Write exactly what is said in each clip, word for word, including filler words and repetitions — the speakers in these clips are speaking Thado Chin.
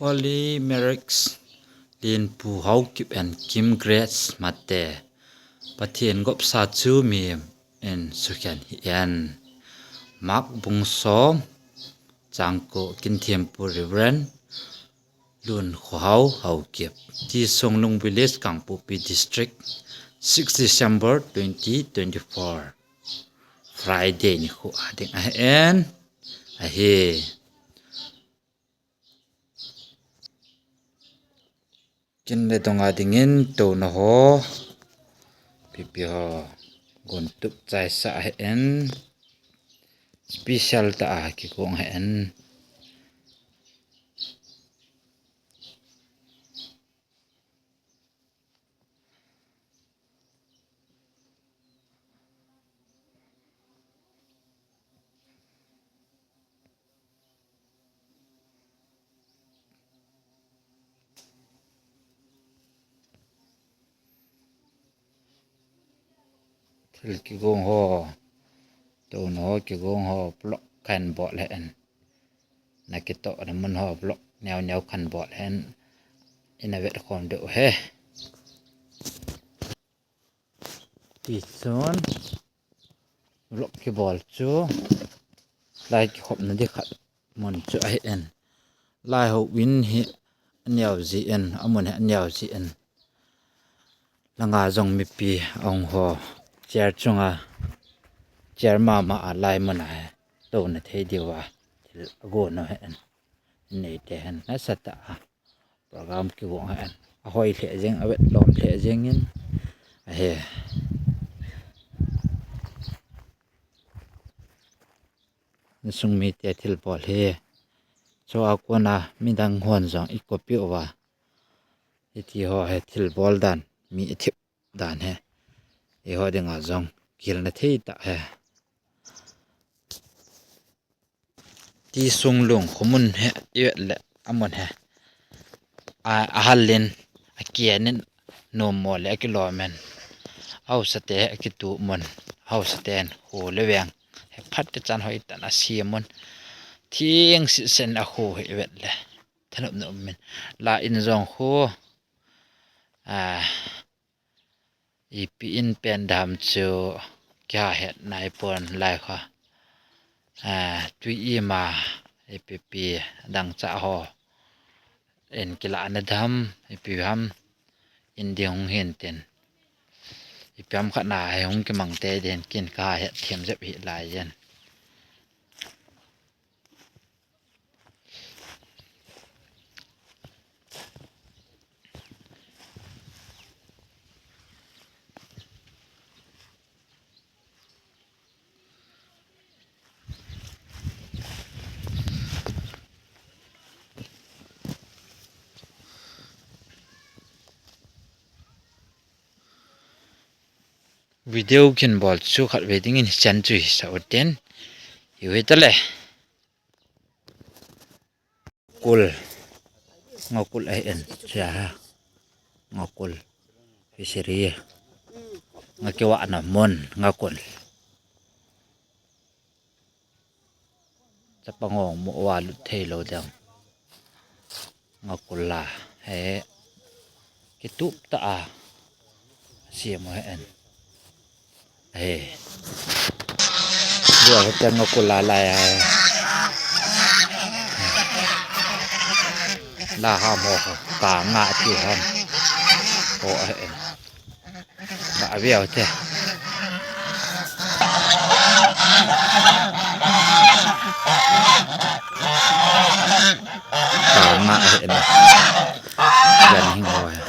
Holy Marriage, Linpu Haokip and Kim Grace Mate, Pathen gopsa chu mihem in sukhen hih hen. Mark bung som, chang ko, kinthempu Reverend Lunkhohao Haokip, T. Songlung Village, Kangpokpi District, six December twenty twenty-four, Friday nikho a ding ahi in, ahi. Kin le dong a dingin touna ho, pipi ho, gon tup chaisa ahi in, special tah a kigong ahi in. Thil kigong ho, touna ho kigong ho, vlog kahin bol ahi in. Na kitohna mun ho vlog neo neo kahin bol ahi in, ina vet khom diu ahi. Tichun, vlog kibol chu, lai kikhopna ding khat mun chu ahi in. Lai hou in hi aneo jin, amun hi aneo jin. Langa jong mipi ahung ho, chair chunga, chair mama a lai mun a hi touna thei diuva thil agon u ahi in. Neite hin nasatah a program kigong ahi in. Ahoi lheh jeng, avet lom lheh jeng in. Ahi. Insung mite thilbol hi, chua kona midang hon jong i copy uva, hiti ho hi thilbol dan, mi i thep dan hi, eiho dinga jong kihilna thei tah ahi. T. Songlung khomun hi i vet le amun hi, a, ahal in, akian in, nommo le akilom in, haosa te hi akituh mun, haosa ten khu le veng hi phat te chan hoi tan asem un, thing sisen akhu hi i vet le thanop nop min, la in jong khu, a, ipi in pen dam chu kiha het nai pon lai kha. A, tui ima ipi pi dangchah ho in kilahna dam, ipi ham in ding hung hin tin, ipi ham khat na hi hung kimang te din kin kahet them jep hi lai jen. Video kin bol chu khatvei dingin hichan chu hisah utin. Hiu hitale. Kul. Ngakul ahi in. Sia ha. Ngakul. Fishery. Nga kiwahna mun. Ngakul. Chapang ong mo wa lut thei lou ding. Ngakul la. He. Kitup ta a. Siam u ahi in. He. Dua he chang ngakul la lai a. La ham ho ka nga ti ham. Ho ahi in. Ba aviau te. Ka nga ahi in. Yan hing ho he.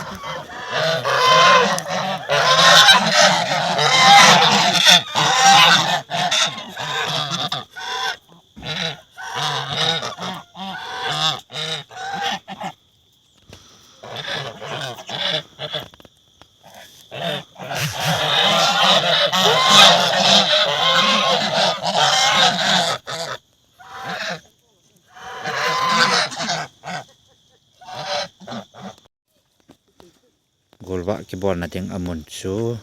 Golvah kibolna ding amun chu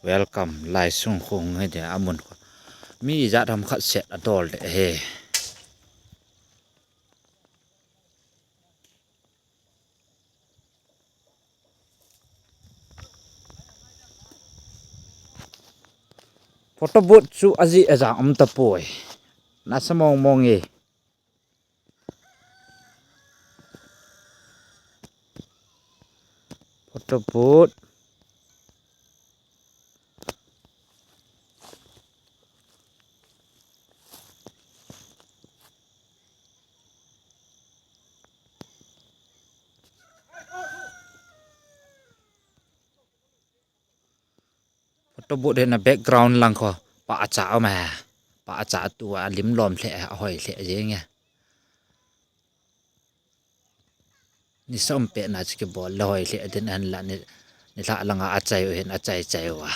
welcome, laisung khung hi ding amun kho. Mi ijat ham khat set adol de he. Photo booth chu aji aja um tapoi. Nasa mong mong e. Photo booth. Photo booth hina background lang kho. Pa acha um e. Pa acha tua lim lom lheh, ahoi lheh jeng e. Nisa um pet na chu kibol le hoi lheh din ahin la ni, nilhah langa achai u hin achai chai uva.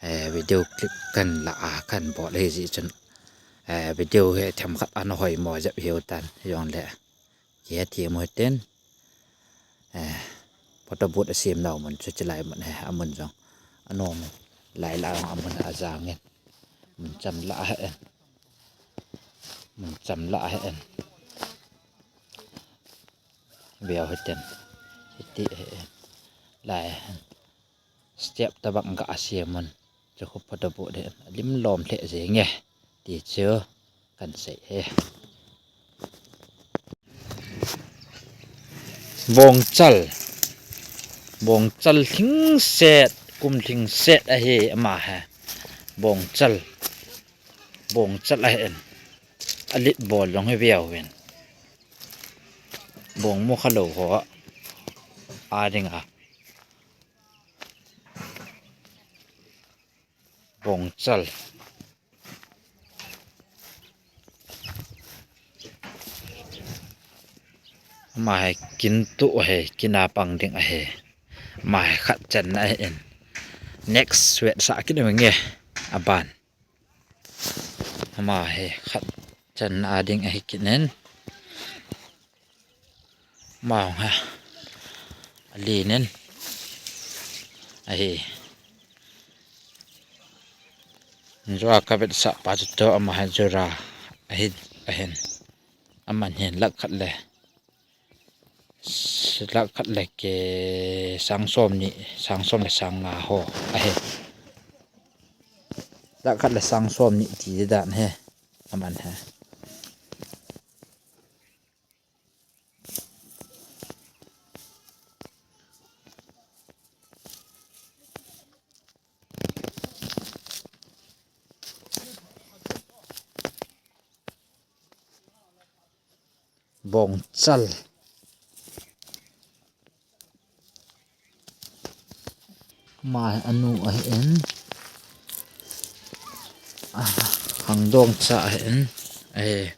Eh, video clip kahin la a kahin bol ahi jeh chun. Eh, video hi themkhat ana hoi mo jep hiu tan jongle. Kihe thim u hitin. Eh, photo booth asem nau mun chu chilai mun hi amun jong. Anom lai la jong amun ajang in. Mun cham la ahi in. Mun cham la ahi in. Veu hitin. Hiti ahi in. Lai ahi in. Step tabang ga asem un. Chu khu photo booth hi alim lom lheh jeng e. Ti chu kahin sei e. Bongchal. Bongchal lhingset, kum lhingset ahi ama hi. Bongchal. Bongchal ahi in. Alit bol jong hi veu vin. Bong mu khalou ho a dinga. Bongchal. Ama hi kin tu ahi, kin a pang ding ahi. Ama hi khat channa ahi in. Next vetsah kit u nge aban. Ama hi khat channa a ding ahi kit in. Ama hung ha. Alin in. Ahi. Jua ka vetsah pa chu to ama hi jura ahi, ahin. Aman hin lakh khat le, lakh khat le ke sang som ni, sang som le sang nga ho ahi. Lakh khat le sang som ni ti dan hi. Aman hi. Bongchal. Ama hi anu ahi in. Ah, khangdong cha ahi in. Ahi.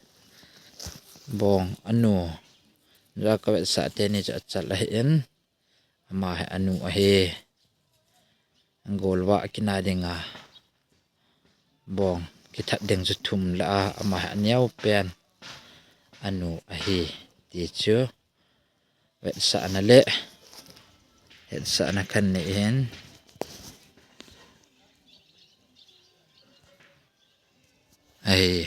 Bong anu. Jua ka vetsah teni chu achal ahi in. Ama hi anu ahi. Golvah kina dinga bong kithat ding chu thum la a, ama hi aneo pen anu ahi ti chu vetsahna le hetsahna kahin nei in. Ahi,